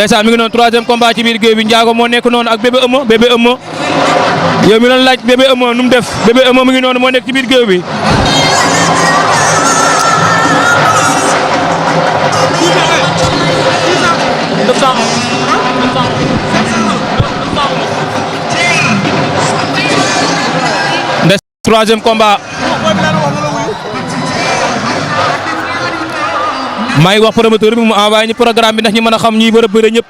ndeysaan mi ngi noonu troisième combat ci biir géew bi Ndiago moo nekk noonu ak bébé ëmma yow mi doon laaj bébé ëmma nu mu def bébé ëmma mi ngi noonu moo nekk ci biir géew bi ndes troisième combat maa ngi wax promoteur bi mu envoyé ñu programme bi ndax ñu mën a xam ñi bëre ñëpp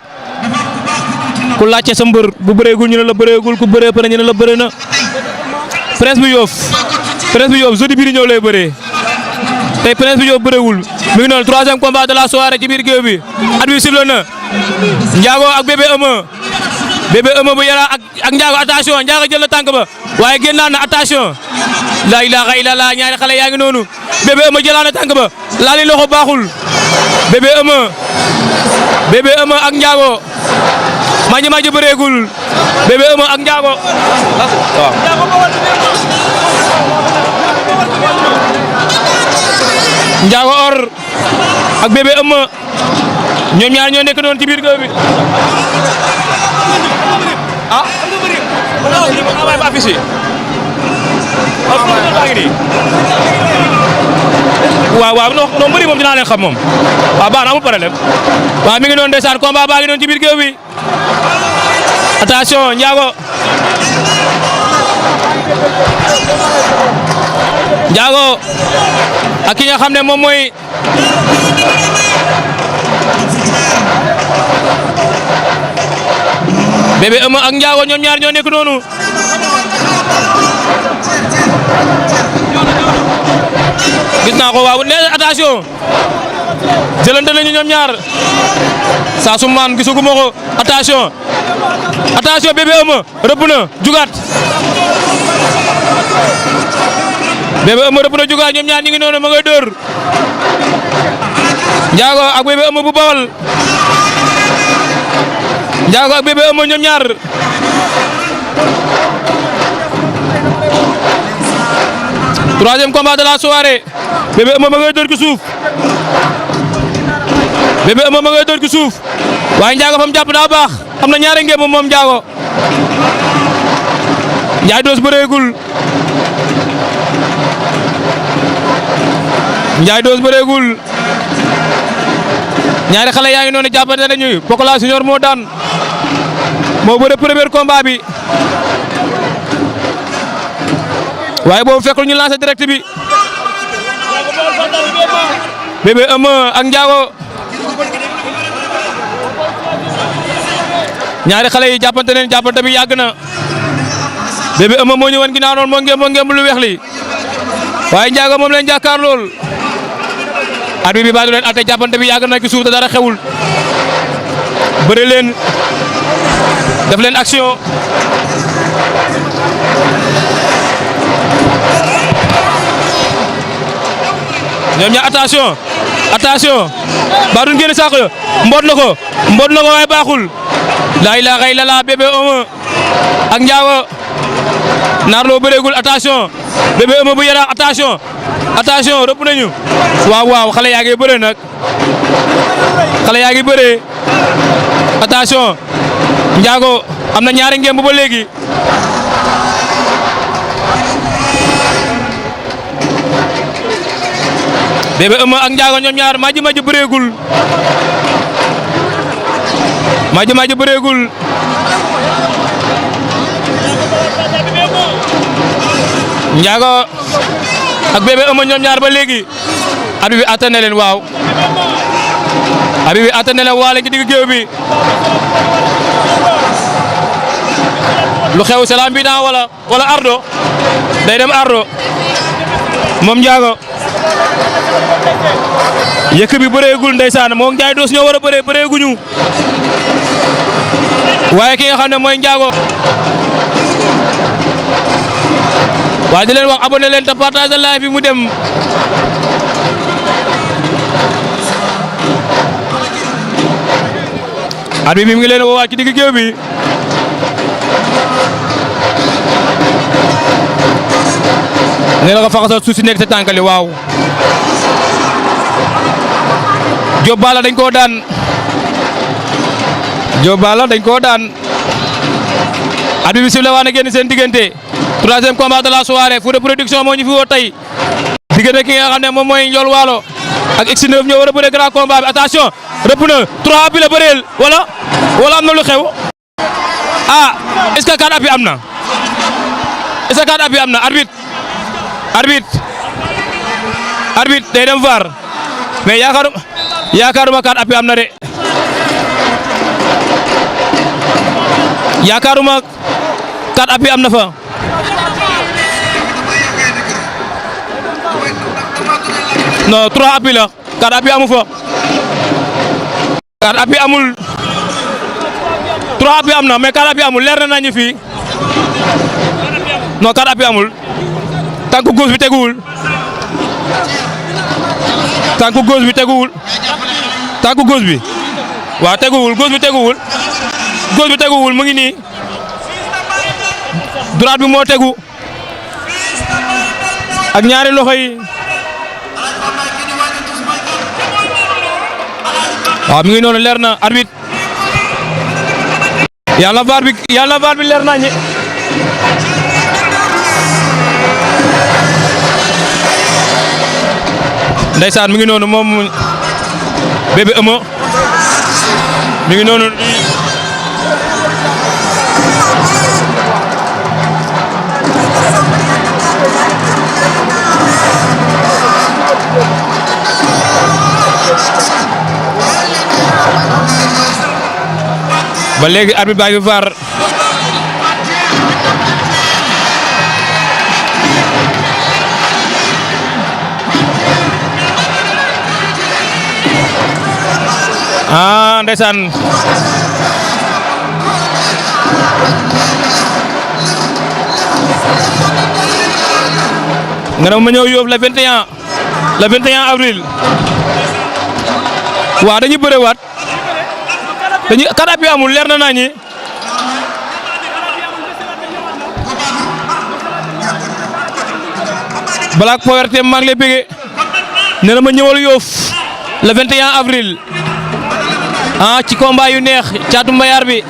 ku laajte sa mbër bu bëreegul ñu ne la bëreegul ku bëree pare ñu ne la bëre na Prince bu Yoff jeudi bii di ñëw lay bëree tey Prince bu Yoff bëreewul mi ngi noonu troisième combat de la soirée ci biir géew bi at bi sifle na Ndiago ak bébé ëmma bu yara ak Ndiago attention Ndiago jël na tànk ba waaye génnaan na attention la ilaha illallah ñaari xale yaa ngi noonu bébé ëmma jëlaat na tànk ba laali loxo baaxul bébé ëmma ak Ndiago maji bëreegul bébé ëmma ak Ndiago waaw Ndiago or ak bébé ëmma ñoom ñaar ñoo nekk noonu ci biir géew bi ah waaw non mbëri moom dinaa leen xam moom waaw baax na amul problème waaw mi ngi noonu ndeysaan combat baa ngi noonu ci biir géew bi attention Ndiago ak ki nga xam ne moom mooy bébé ëmma ak Ndiago ñoom ñaar ñoo nekk noonu gis naa ko waaw nee attention jëlante nañu ñoom ñaar saa su maan gisuguma ko attention bébé ëmma rëbb na jugaat bébé ëmma rëbb na jugaat ñoom ñaar ñu ngi noonu ma ngay dóor Ndiago ak bébé ëmma bu Bawal Ndiago ak bébé ëmma ñoom ñaar troisième combat de la soirée bébé ëmma ma ngay dóor ci suuf waaye Ndiago fa mu jàpp daa baax am na ñaari ngeen moom Ndiago Ndiaye Doss bëreegul ñaari xale yaa ngi noonu jàppante nañu Pokola Junior moo daan moo bëre premier combat bi waaye boobu fekkul ñu lancé direct bi bébé ëmma ak Ndiago ñaari xale yi jàppante nañu jàppante bi yàgg na bébé ëmma moo ñëwoon ginnaaw noonu moo ngem lu weex li waaye Ndiago moom leen jàkkaar lool arbitre bi baa du leen atte jàppante bi yàgg na ci suuf te dara xewul bëre leen def leen action ñoom ñaar attention baa duñ génn saako yo mboot na ko waaye baaxul la ilaha illallah bébé ëmma ak Ndiago naar loo bëreegul attention bébé ëmma bu yara attention rëpp nañu waaw xale yaa ngi bëre nag attention Ndiago am na ñaari ngemb ba léegi bébé ëmma ak Ndiago ñoom ñaar maji bëreegul Ndiago ak bébé ëmma ñoom ñaar ba léegi arbitre bi atte na leen waaw arbitre bi atte na leen waale ci digg géew bi lu xew c'est l'ambiance wala ardo day dem ardo moom Ndiago yëkk bi bëreegul ndeysaan moom Ndiaye Doss ñoo war a bëreeguñu waaye ki nga xam ne mooy Ndiago waaye di leen wax abonné leen te partage live bi mu dem arbitre bi mi ngi leen woowaat ci digg géew bi nee na ko faxasal suuf si nekk sa tànkali waaw Diop Balla dañ koo daan Diop Balla dañ koo daan arbitre bi sifflé waa na génn seen diggante 3e combat de la soirée Fouta Production moo ñu fi woo tey diggante ki nga xam ne moom mooy Ndiol Walo ak X9 ñoo war a bëre grand combat bi attention rëpp na 3 appuis la bëreel wala am na lu xew ah est-ce que 4 appuis am na est-ce que 4 appuis am na arbitre day dem VAR mais yaakaaruma 4 appuis am na de yaakaaruma 4 appuis am na fa non 3 appuis la 4 appuis amu fa 4 appuis amul 3 appuis am na mais 4 appuis amul leer na nañu fii non 4 appuis amul tànku gauche bi teguwul tànku gauche bi teguwul tànku gauche bi waaw teguwul gauche bi teguwul mu ngi nii droite bi moo tegu ak ñaari loxo yi waaw mi ngi noonu leer na arbitre yàlla VAR bi leer nañu ndeysaan mi ngi noonu moom Bébé Eumeu mi ngi noonu ba léegi arbitre baa ngi VAR ndeysaan nga ne ma ñëw Yoff le 21 avril waaw dañuy bëre waat dañuy 4 appuis amul leer na nañi Black Poverty maa ngi lay bëgge nee na ma ñëwal Yoff le 21 avril ci combat yu neex caatu mbayaar bi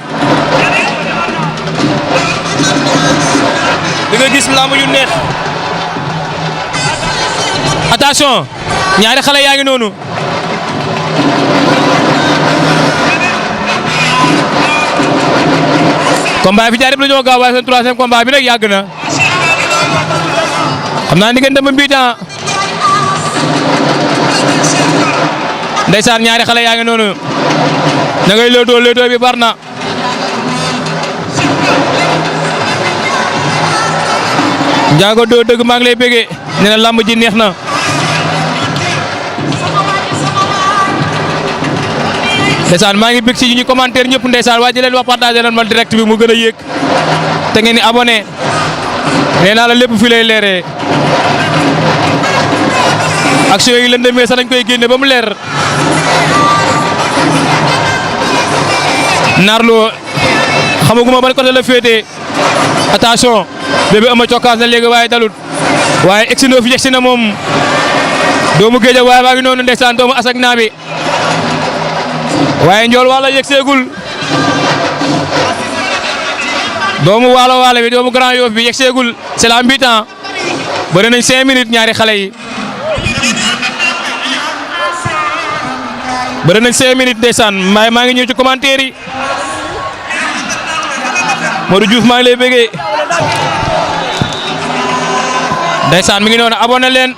di nga gis lamb yu neex attention ñaari xale yaa ngi noonu combat fi jaar yëpp la ñoo gaaw waaye seen 3e combat bi nag yàgg na xam naa ni ngeen dem ba mbiitaan ndeysaan ñaari xale yaa ngi noonu ña ngay léetoo bi bar na Ndiago doo dëgg maa ngi lay bëggee nee na lamb ji neex na ndeysaan maa ngi bëgg ci ñu commentaire ñëpp ndeysaan waa ji leen wax partagé leen ma direct bi mu gën a yéeg te ngeen ni abonné nee naa la lépp fi lay leeree action yi leen demee sax dañ koy génne ba mu leer Narlo xamaguma ban côté la féetee attention Bébé Eumeu cokkaas na léegi waaye dalut waaye X9 yegsi na moom doomu géej waaye maa ngi noonu ndeysaan doomu asak naa bi waaye Ndiol Walo yegseegul doomu waalo bi doomu Grand Yoff bi yegseegul c'est la mi-temps bëri nañ 5 minutes ñaari xale yi bëri nañ 5 minutes ndeysaan maa ngi ñëw ci commentaire yi Modou Diouf maa ngi lay bëggee ndeysaan mi ngi noonu abonné leen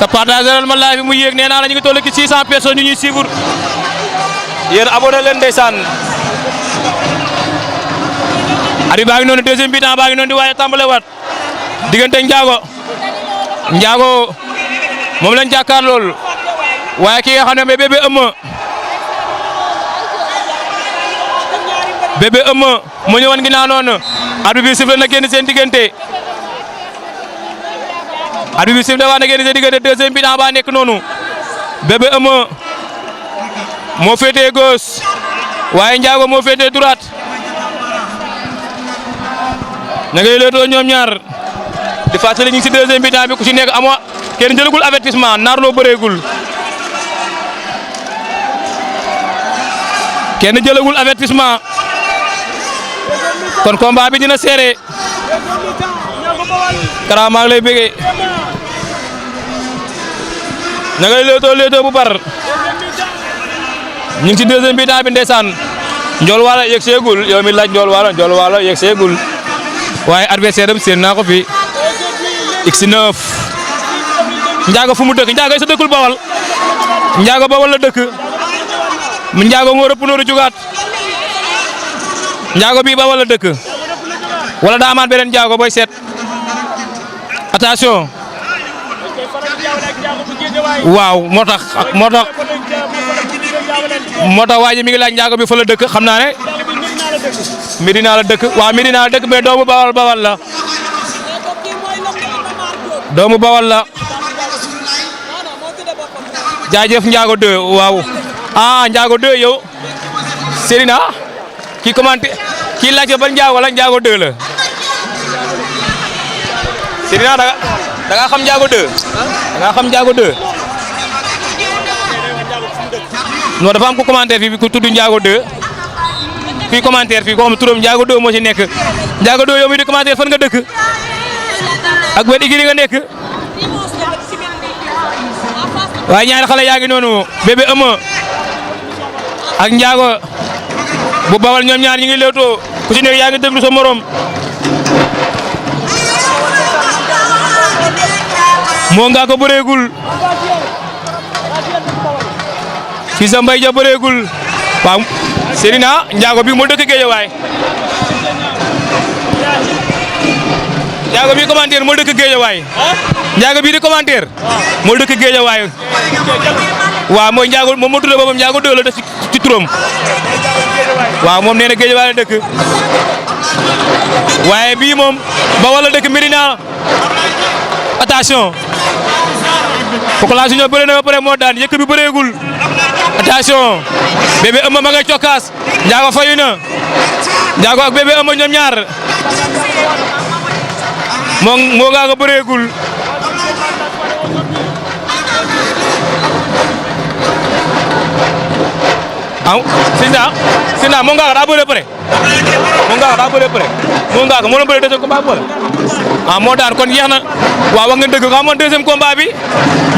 te partagé ma live bi mu yéeg nee naa la ñu ngi toll ci 600 personnes ñu ñuy suivre yéen abonné leen ndeysaan ari baa ngi noonu deuxième mi-temps baa ngi noonu di waaye tàmbale waat diggante Ndiago moom lañ jàkkaar lool waaye ki nga xam ne Bébé Eumeu mu ñëwoon ginnaaw noonu arbitre bi sifflé na génn seen diggante arbitre bi sifflé waa na génn seen diggante deuxième mi-temps ba nekk noonu Bébé Eumeu moo féetee gauche waaye Ndiago moo féetee droite na ngay leetoo ñoom ñaar di fàttali ñu ngi si deuxième mi-temps bi ku ci nekk amoo kenn jëlagul avertissement Narlo bëreegul kenn jëlagul avertissement kon combat bi dina serré Kara maa ngi lay bëggee na ngay leetoo bu bar ñu ngi ci deuxième mi-temps bi ndeysaan Ndiol Walo yegg seegul yow mi laaj Ndiol Walo yegg seegul waaye adversaire am seen naa ko fi X9 Ndiago fu mu dëkk Ndiago sa dëkkul Bawal Ndiago Bawal la dëkk Ndiago moo rëpp nooru jugaat Ndiago bii Bawal la dëkk wala daa amaat beneen Ndiago booy seet attention waaw moo tax waa ji mi ngi laaj Ndiago bi fa la dëkk xam naa ne Medina la dëkk waaw Medina la dëkk mais doomu Bawal la doomu Bawal la jaajëf Ndiago 2 waaw Ndiago 2 yow Serina kii commenté kii laajte ban Ndiago la Ndiago 2 la Serina da nga xam Ndiago 2 da nga xam Ndiago 2 non dafa am ku commentaire fii ku tudd Ndiago 2 fii commentaire fii ko xam turam Ndiago 2 moo ci nekk Ndiago 2 yow mi di commentaire fan nga dëkk ak ban igri nga nekk waaye ñaari xale yaa ngi noonu bébé Eumeu ak Ndiago bu Bawal ñoom ñaar ñi ngi lewtoo ku ci nekk yaa ngi déglu sa morom moo nga ko bëreegul fii sa mbay ja bëreegul waaw Serina Ndiago bi moo dëkk Géejawaay Ndiago bi commentaire moo dëkk Géejawaay Ndiago bii di commentaire moo dëkk Géejawaay waaw mooy Ndiago moom moo tuddee boppam Ndiago 2 la def ci turam waaw moom nee na Géejawaay la dëkk waaye bii moom Bawal la dëkk Medina attention Pokola Junior bëre na ba pare moo daan yëkk bi bëreegul attention bébé Eumeu ma ngay cokkaas Ndiago fayu na Ndiago ak bébé Eumeu ñoom ñaar moo ngaa ko bëreegul Sinda moo ngaa ko daa bëree pare moo ngaa ko daa bëree pare moo ngaa ko moo doon bëree deuxième combat bi moo daan kon yeex na waaw wax nga dëgg nga xamoon deuxième combat bi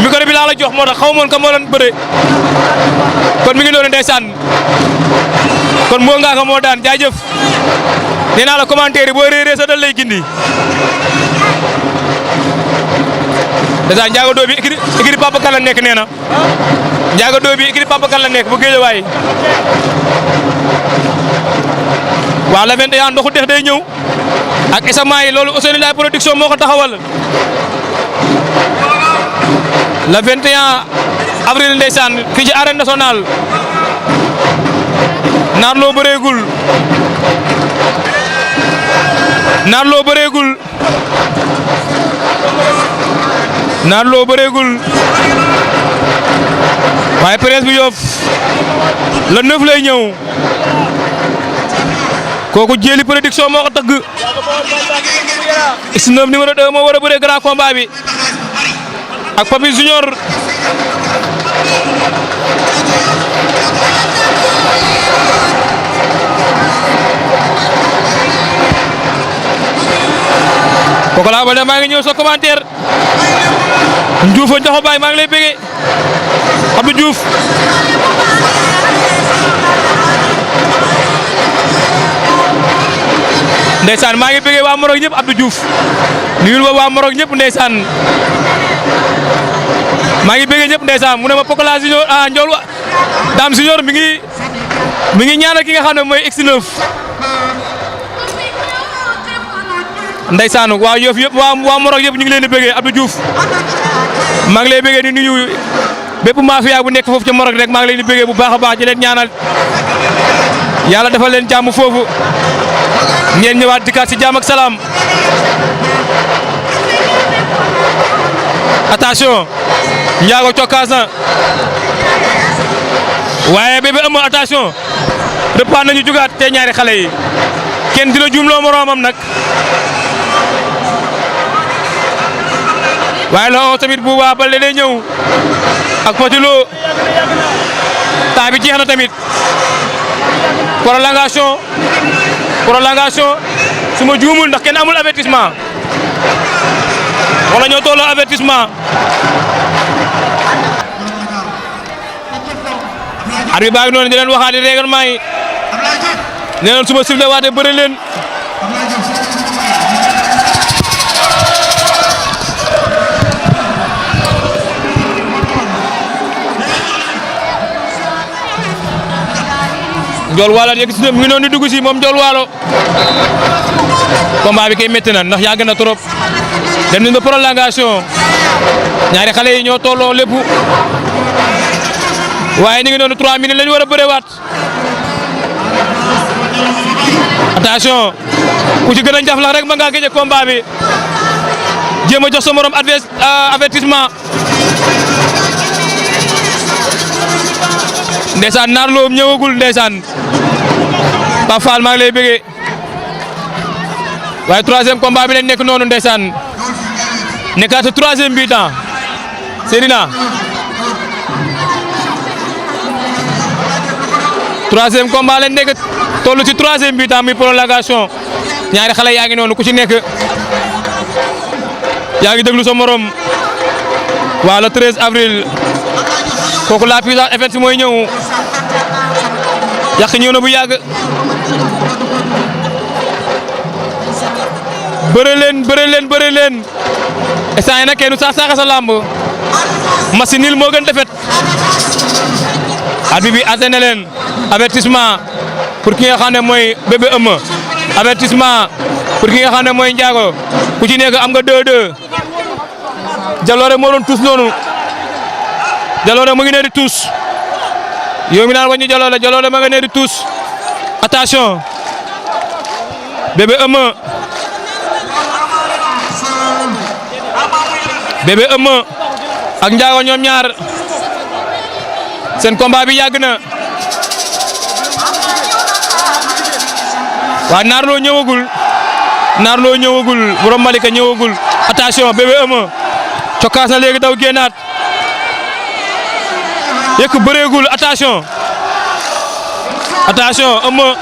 micro bi laa la jox moo tax xaw moon ka moo doon bëree kon mi ngi doon ndeysaan kon moo ngaa ko moo daan jaajëf nee naa la commentaire yi boo réeree sa dal lay gindi dèjà Ndiago 2 bi écurie Papa Kane la nekk nee na Ndiago 2 bi écurie Papa Kane la nekk bu Géejawaay waaw la 21 ndoxu dex day ñëw ak esamaa yi loolu Ousseynou Ndiaye production moo ko taxawal le 21 avril ndeysaan fii ci arène nationale naar loo bëreegul waaye presse bi Yoff le 9 lay ñëw kooku Jéeli production moo ko tëgg X9 numéro 2 moo war a bëree grand combat bi ak Papi Junior Pokola Baldé maa ngi ñëw sa commentaire Diouf Ndiokho Baye maa ngi lay bëggee Abdou Diouf ndeysaan maa ngi bëggee waa Morog ñëpp Abdou Diouf nuyul ba waa Morog ñëpp ndeysaan maa ngi bëggee ñëpp ndeysaan mu ne ma Pokola Junior Ndiol Dame Junior mi ngi ñaanal ki nga xam ne mooy X9 ndeysaan waa Yoff yëpp waa Morog yëpp ñu ngi leen di bëggee Abdou Diouf maa ngi lay bëggee di nuyu bépp mafia bu nekk foofu ca Morog rek maa ngi leen di bëggee bu baax a baax di leen ñaanal yàlla defal leen jàmm foofu ngeen ñëwaat dikkaat ci jàmm ak salaam attention Ndiago cokkaas na waaye bébé Eumeu attention repas nañu jugaat te ñaari xale yi kenn dina juumloo moroomam nag waaye loo tamit bu baax ba léeg-léeg ñëw ak Petit Lo temps bi jeex na tamit prolongation su ma juumul ndax kenn amul avertissement wala ñoo tolloo avertissement arbitre baa ngi noonu di leen waxaat di règlement yi nee na su ma sifflé waatee bëre leen Ndiol Walo yegg si mu ngi noonu di dugg si moom Ndiol Walo combat bi kay métti na ndax yàgg na trop dem nañ ba prolongation ñaari xale yi ñoo tolloo lépp waaye ñu ngi noonu 3 minutes lañu war a bëreewaat attention ku ci gën a jaflax rek ma ngaa gëj combat bi jéem a jox sa morom avertissement ndeysaan naar loo ñëwagul ndeysaan Pape Fall maa ngi lay bëggee waaye 3e combat bi lañ nekk noonu ndeysaan nekkaat sa 3e mi-temps Seydina 3e combat lañ nekk toll ci 3e mi-temps muy prolongation ñaari xale yaa ngi noonu ku ci nekk yaa ngi déglu sa morom waa le 13 avril kooku la puissance event mooy ñëw yàq ñëw na bu yàgg bëre leen instant yii nag kenn du saaxa sa lamb machine nil moo gën defet arbitre bi àtte na leen avertissement pour ki nga xam ne mooy Bébé Eumeu avertissement pour ki nga xam ne mooy Ndiago ku ci nekk am nga 2-2 Jaloore moo doon tuus noonu Jaloore mu ngi ne di tuus yow mi naan wañu Jaloore ma nga ne di tuus attention Bébé Eumeu ak Ndiago ñoom ñaar seen combat bi yàgg na waa naar loo ñëwagul borom Malika ñëwagul attention Bébé Eumeu cokkaas na léegi daw génnaat yëkk bëreegul attention Eumeu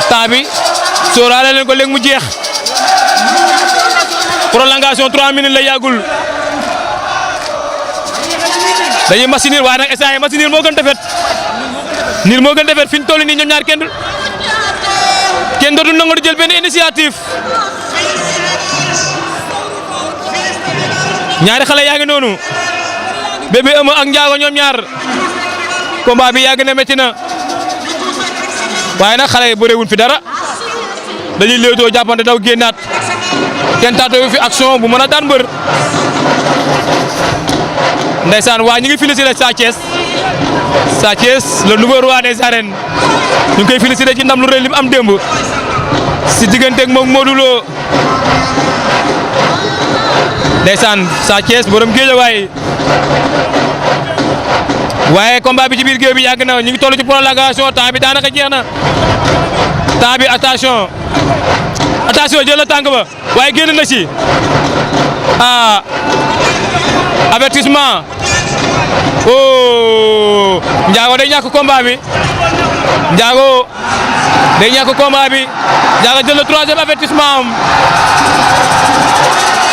temps bi sóoraale leen ko léegi mu jeex prolongation 3 minutes la yàggul dañuy machine waaye nag instant yii machine moo gën defet niil moo gën defet fi ñu toll nii ñoom ñaar kenn dootul nangu di jël benn initiative ñaari xale yaa ngi noonu Bébé Eumeu ak Ndiago ñoom ñaar combat bi yàgg na métti na waaye nag xale yi bëreewuñ fi dara dañuy léewtoo jàppante daw génnaat kenn taatoo fi action bu mën a daan mbër ndeysaan waa ñu ngi félicité Sa Thiès le nouveau roi des arènes ñu ngi koy félicité ci ndam lu rëy li mu am démb si digganteeg moom Modou Lo ndeysaan Sa Thiès borom Géejawaay waaye combat bi ci biir géew bi yàgg na ñu ngi toll ci prolongation temps bi daanaka jeex na temps bi attention jël na tànk ba waaye génn na ci avertissement oh Ndiago day ñàkk combat bi Ndiago jël na 3e avertissement am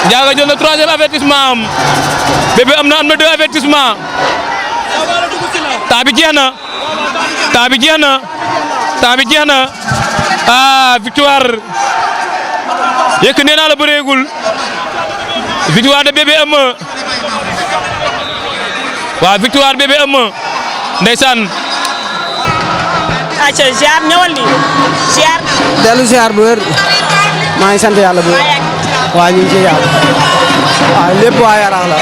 Ndiago jël na 3e avertissement am Bébé am na 2 avertissement temps bi jeex na victoire yëkk nee naa la bëreegul victoire de Bébé Eumeu waaw victoire Bébé Eumeu ndeysaan acca ziar ñëwal ni ziar dellu ziar bu wér maa ngi sant yàlla bu wér waaw ñu ngi ci yàlla waaw lépp waa Yaraax la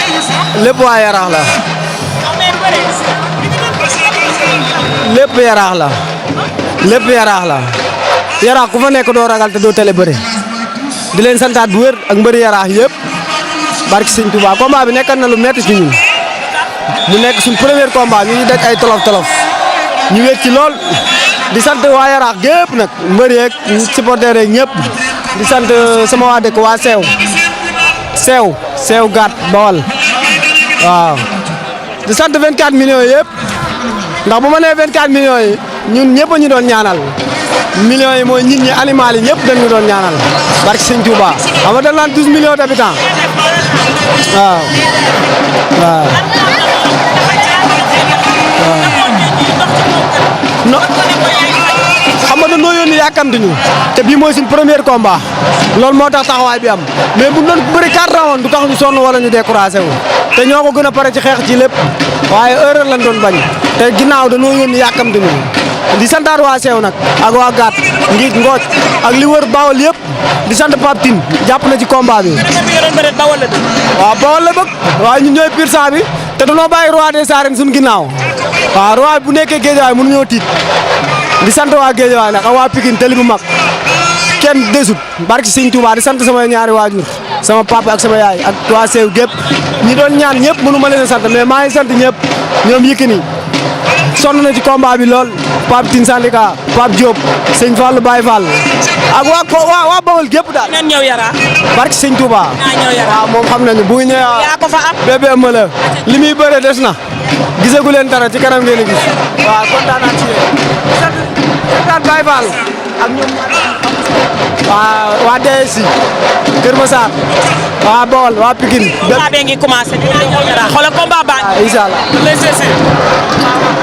lépp Yaraax la Yaraax ku fa nekk doo ragal te doo télé bëre di leen santaat bu wér ak mbëri Yaraax yëpp barki Sëñ Tuubaa combat bi nekkoon na lu metti ci ñun mu nekk suñ premier combat ñu ngi daj ay tolof ñu wéet ci lool di sant waa Yaraax gépp nag mbëri yeeg supporter yeeg ñëpp di sant sama waa dëkk waa Seew Gàtt Bawal waaw di sant 24 millions yëpp ndax bu ma nee 24 millions yi ñun ñëpp a ñu doon ñaanal millions yi mooy nit ñi animal yi ñëpp dañu doon ñaanal barke Sëñ Touba xam nga dañ naan 12 millions d'habitants waaw waaw. non xam nga dañoo yónni yàkkamti ñu te bii mooy suñ premier combat loolu moo tax taxawaay bi am mais bu doon bëri 4 rounds du tax ñu sonn wala ñu découragé wu te ñoo ko gën a pare ci xeex ci lépp waaye erreur lañ doon bañ te ginnaaw dañoo yónni yàkkamti ñu di santaat waa Seew nag ak waa Gaat Ngiig Ngooj ak li wër Bawol yëpp di sant Pape Tine jàpp na ci combat bi. waaw Bawol la bëgg waaye ñun ñooy pur sang bi te dañoo bàyyi roi des arènes suñu ginnaaw waaw roi bu nekkee Géejawaay mënuñoo tiit di sant waa Géejawaay nag ak waa Pikine tali bu mag kenn desut barki Sëñ Touba di sant sama ñaari waajur sama papa ak sama yaay ak waa Seew gépp ñi doon ñaan ñëpp mënu ma leen a sant mais maa ngi sant ñëpp ñoom Yékini sonn na ci combat bi lool Pape Tine Sandika Pape Diop Sëñ Fall Baye Fall ak waa Bawol gépp daal. ngeen ñëw Yara. barki Sëñ Touba. waaw moom xam nañu bu ñëwee. yaa ko fa am. bébé ëmb la li muy bëre des na gisagu leen dara ci kanam ngeen gis waaw kontaan naa ci yéen sant Baye Fall ak ñoom waa DSI Kër Massar waa Bawol waa Pikine. combat bee ngi commencé. xoolal combat baa. incha allah.